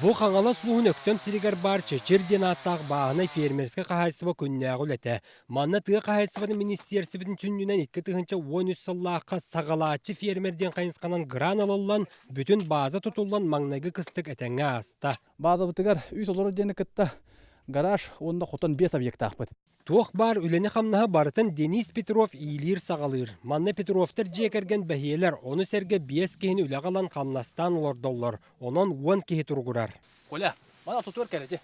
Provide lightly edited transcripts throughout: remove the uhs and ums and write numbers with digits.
Бу Хаҥалас улууһун Өктөм сиригэр баар Чэчир диэн ааттаах бааһынай фермерскэй хаһаайыстыба күннээҕи үлэтэ. Манна тыа хаһаайыстыбатын министиэрсибэтин сүнньүнэн 2013 сыллаахха саҕалааччы фермер диэн хайысханан гран ылыллан, бүтүн бааза тутуллан маҥнайгы кыстык этэҥҥэ ааста. Баазабытыгар үс олорор диэни кытта гараж уонна хотон биэс объектаахпыт. Туох баар үлэни-хамнаһы барытын Денис Петров иилиир-саҕалыыр. Манна Петровтар дьиэ кэргэн бэһиэлэр, ону сэргэ биэс киһини үлэҕэ ылан хамнастаан олордоллор. Онон 10 киһи туругурар. Коля, мана тутуор кэлэти.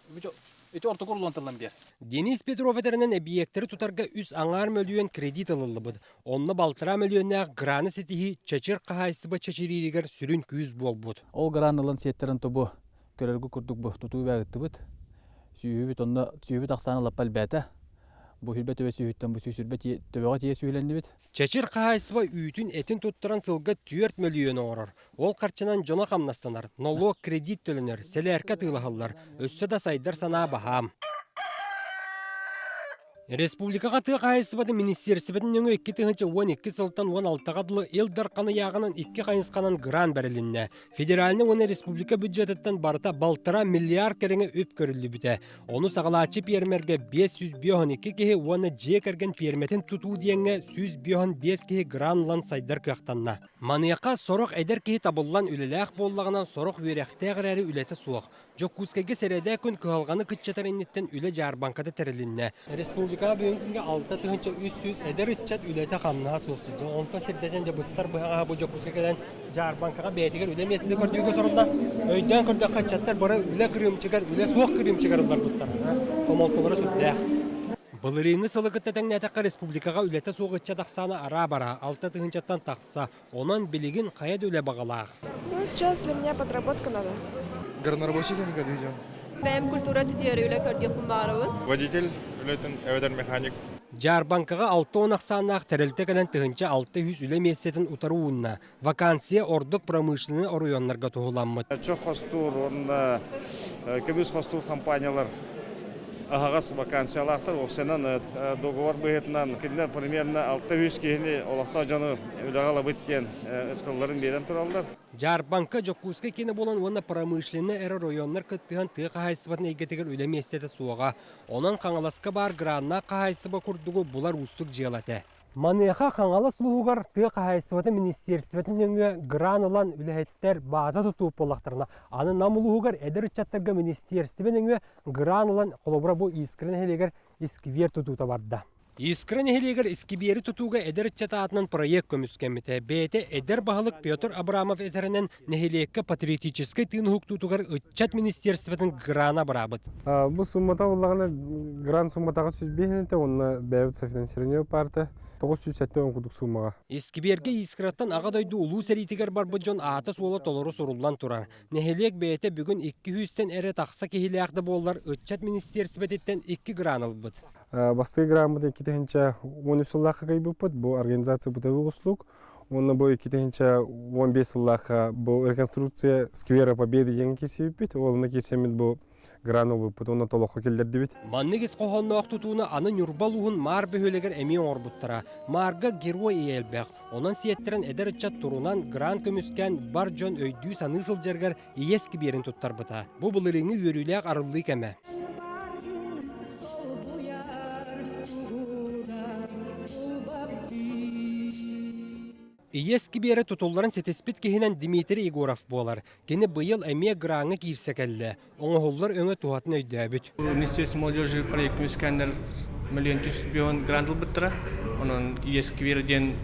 Ити ортоку рулон тыллан биэр. Денис Петров этэринэн эбийиэктэри тутарга үс аҥаар мөлүйүөн кредит ылыллыбыт. Онно балтараа мөлүйүөннээх граны ситиһии Чэчир хаһаайыстыба чэчирииригэр сүрүн күүс буолбут. Ол гран ылан сиэттэрэн тобу көрөргө курдук бу тутуу ыттыбыт. Сүүһүбүт онно сүүһүбүт ахсаана лаппа элбээтэ. Бу сүрбэ төбө сүүһүттэн бу сүүсүрбэ төбөҕө тиийэ сүүһүлэннибит. Чэчир хаһаайыстыба үүтүн этин туттаран сылга 4 мөлүйүөн оҥорор. Ол харчынан дьоно хамнастанар, нолуок кредит төлөнөр, сэлээркэ атыылаһаллар. Өссө да сайдар санаа баһаам. Республикаҕа тыа хаһаайыстыбатын министиэристибэтин нөҥүө 2012 сылтан 16-га дылы Ил Дархан ыйааҕынан икки хайысханан грант бэрилиннэ. Федеральнай уонна республика бюджетыттан барыта балтараа миллиард кэриҥэ үп көрүллүбүтэ. Ону саҕалааччы пиэрмэргэ 552 киһи уонна дьиэ кэргэн пиэрмэтин тутуу диэҥҥэ 155 киһи грант ылан сайдар кыахтанна. Маныаха сорох эдэр киһи табыллан үлэлээх буоллаҕына, сорох үөрэхтээх эрээри үлэтэ суох. Дьокуускайга сэрэдээ күн кыһалҕаны кыччатар инниттэн үлэ дьаарбаҥката тэрилиннэ. Республикаҕа бүгүҥҥү күҥҥэ 6300 эдэр ыччат үлэтэ-хамнаһа суох сылдьар. Онтон сирдэтэн дьэ быстар быһаҕаһа бу Дьокуускай кэлэн дьаарбаҥкаҕа бэйэтигэр үлэ миэстэтэ көрдүүргэ сорунна. Өйдөөн көрдөххө ыччаттар бары үлэ кырыымчыгар, үлэ суох кырыымчыгар ылларбыттар. Хомолтолоро сүрдээх. Былырыыҥҥы сылы кытта тэҥнээтэххэ республикаҕа үлэтэ суох ыччат ахсаана араа-бараа алта тыһыынчаттан тахса. Онон билигин хайа да үлэ баҕалаах. Ну, сейчас для меня подработка надо. Горнорабочий кэннигэ дүйдьэн. Бэйэм культура түтүөрү үлэ көрдүөхпүн баҕарабын. Водитель үлэтин эбэтэр механик. Дьаарбаҥкаҕа 60 ахсааннаах тэрилтэ кэлэн 1600 үлэ миэстэтин утары уунна. Вакансия ордук промышленнай оройуоннарга туһуламмыт. Чох хостуур уонна көмүс хостуур компаниялар аһаҕас вакансиялаахтар. Уопсайынан договор быһыытынан кинилэр примерно 600 киһини олохтоох дьону үлэҕэ ылабыт диэн тылларын биэрэн тураллар. Дьаарбаҥка Дьокуускай киинэ буолан уонна промышленнай эрэ оройуоннар кыттыһан тыа хаһаайыстыбатын эйгэтигэр үлэ миэстэтэ суоҕа. Онон Хаҥаласка баар граннаах хаһаайыстыба курдугу булар уустук дьыала этэ. Маныаха Хаҥалас улууһугар тыа хаһаайыстыбатын министиэристибэтин нөҥүө гран ылан үлэһиттэр бааза тутуу буоллахтарына, аны Нам улууһугар эдэр ыччаттарга министиэристибэ нөҥүө гран ылан, холобура бу Искра нэһилиэгэр искибиэр тутуута барда. Искра нэһилиэгэр искибиэри тутууга эдэр ыччат аатынан проект көмүскэммитэ. Бэйэтэ эдэр баһылык Петр Абрамов этэринэн, нэһилиэккэ патриотическай тыын уһуктуутугар ыччат министиэристибэтин грана бараабыт. Бу суммата буоллаҕына грант сумматаҕа 105 уонна бэйэбит софинансирование парта 970 курдук суммаҕа. Искибиэргэ Искраттан Аҕа дойду Улуу сэриитигэр барбыт дьон аата-суола толору суруллан турар. Нэһилиэк бэйэтэ бүгүн икки сүүстэн эрэ тахса киһилээх да буоллар, ыччат министиэристибэтиттэн икки гран ылбыт. Бастакы граммытын 2013 сыллаахха кыайбыппыт. Бу организация бытовых услуг. Уонна бу 2015 сыллаахха бу реконструкция сквера Победы диэн киирсибиппит. Ол онно киирсэммит бу гран ылбыппыт уонна толоххо киллэрдибит. Маннык ис хоһоонноох тутууну аны Ньурба улууһун Маар бөһүөлэгэр эмиэ оҥорбуттара. Маарга герой ийэ элбэх. Онон сиэттэрэн эдэр ыччат турунан гран көмүскээн бар дьон өйдүү-саныы сылдьарыгар ийэ искибиэрин туттарбыта. Бу былырыыҥҥы үөрүүлээх арыллыы кэмэ. Ийэ искибиэрэ тутулларын ситиспит киһинэн Дмитрий Егоров буолар. Кини быйыл эмиэ граҥҥа киирсэ кэллэ. Оҥоһуллар өҥө туһатын өйдөөбүт. Министерство молодежи проект көмүскээннэр миллион түс бион грант ылбыттара. Онон ийэ искибиэрэ диэн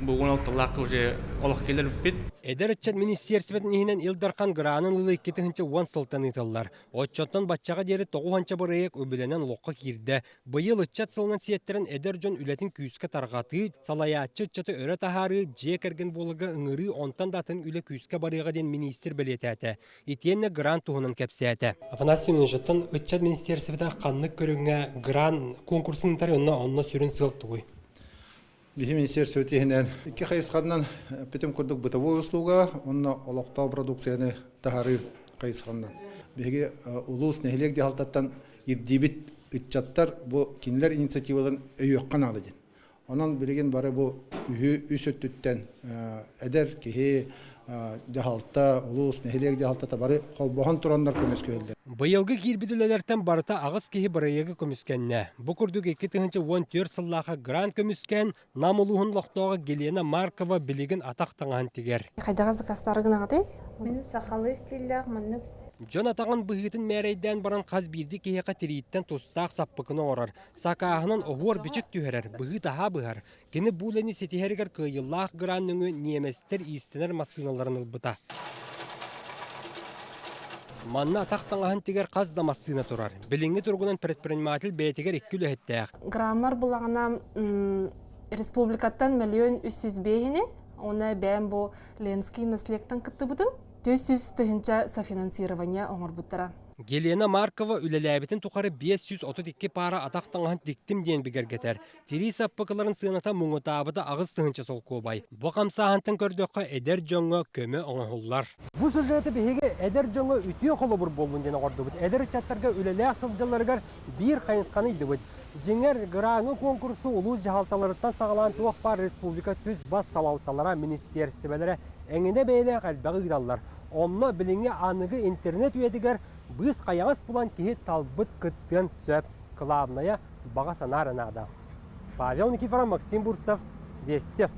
бу 16-лаахха уже олох кэлэрбит. Эдэр ыччат министиэрсибэтин иһинэн Ил Дархан гранын ылыы 2010 сылтан ыытыллар. Оччоттон баччаҕа диэри тоҕуһанча бырайыак үбүлэнэн олоххо киирдэ. Быйыл ыччат сылынан сиэттэрэн эдэр дьон үлэтин күүскэ тарҕатыы, салайааччы ыччаты өрө таһаарыы, дьиэ кэргэн буоларга ыҥырыы онтон да атын үлэ күүскэ барыаҕа диэн миниистир бэлиэтээтэ. Итиэннэ грант туһунан кэпсээтэ. Афанасий Семенович, оттон ыччат министиэрсибэтэ ханнык көрүҥҥэ грант куонкурсун ыытар уонна онно сүрүн сыал тугуй? Биһи министерство иһинэн икки хайысханан бүтүн курдук бытовой услуга уонна олохтоох продукцияны таһаарыы хайысханан. Биһиги улуус нэһилиэк дьаһалтаттан ирдиибит ыччаттар бу кинилэр инициативаларын өйүөххэ наада диэн. Онон билигин бары бу үһү үс өттүттэн эдэр киһи Дьаһалта, улуус, нэһилиэк дьаһалтата бары холбоһон тураннар көмүскүөллэр. Быйылгы киирбит үлэлэртэн барыта 8 киһи бырайыагы көмүскэннэ. Бу курдук 2014 сыллааҕы грант көмүскээн Нам улууһун олохтооҕо Гелена Маркова билигин атах таҥаһын тигэр. Хайдаҕа заказтары гынаҕытый? Мин сахалыы стиллээх маннык. Дьон атаҕын быһыытын мээрэйдээн баран хас биирдии киһиэхэ тирииттэн тустаах саппыкыны оҥорор, сакааһынан оһуор-бичик түһэрэр, быһыы-таһаа быһар. Кини бу үлэни ситиһэригэр кыайыылаах грант нөҥүө ньиэмэстэр иистэнэр массыыналарын ылбыта. Манна атах таҥаһын тигэр хас да массыына турар. Билиҥҥи туругунан предприниматель бэйэтигэр икки үлэһиттээх. Граммар булаҕына республикаттан 1 305 000-ни, уонна бэйэм бу Ленский наследтан кыттыбытым. 400 тыһыынча софинансирование оҥорбуттара. Гелена Маркова үлэлээбитин тухары 532 паара атах таҥаһын тиктим диэн бигэргэтэр. Тирии саппыкыларын сыаната муҥутаабыта 8 тыһыынча солкуобай. Бу хамсааһынтан көрдөххө, эдэр дьоҥҥо көмө оҥоһуллар. Бу сюжеты биһиги эдэр дьоҥҥо үтүө холобур буоллун диэн оҥордубут. Эдэр ыччаттарга үлэлээх сылдьалларыгар биир хайысханы ыйдыбыт. Дьиҥэр, граҥы куонкурсу улуус дьаһалталарыттан саҕалаан туох баар республика түс-бас салалталара, министиэристибэлэрэ эҥинэ бэйэлээх элбэҕи ыыталлар. Онно билиҥҥи аныгы интернет үйэтигэр быыс-хайаҕас булан киһи талбыт кыттыан сөп. Кылаабынайа баҕа санаа эрэ наада. Павел Никифоров, Максим Бурцев, Вести.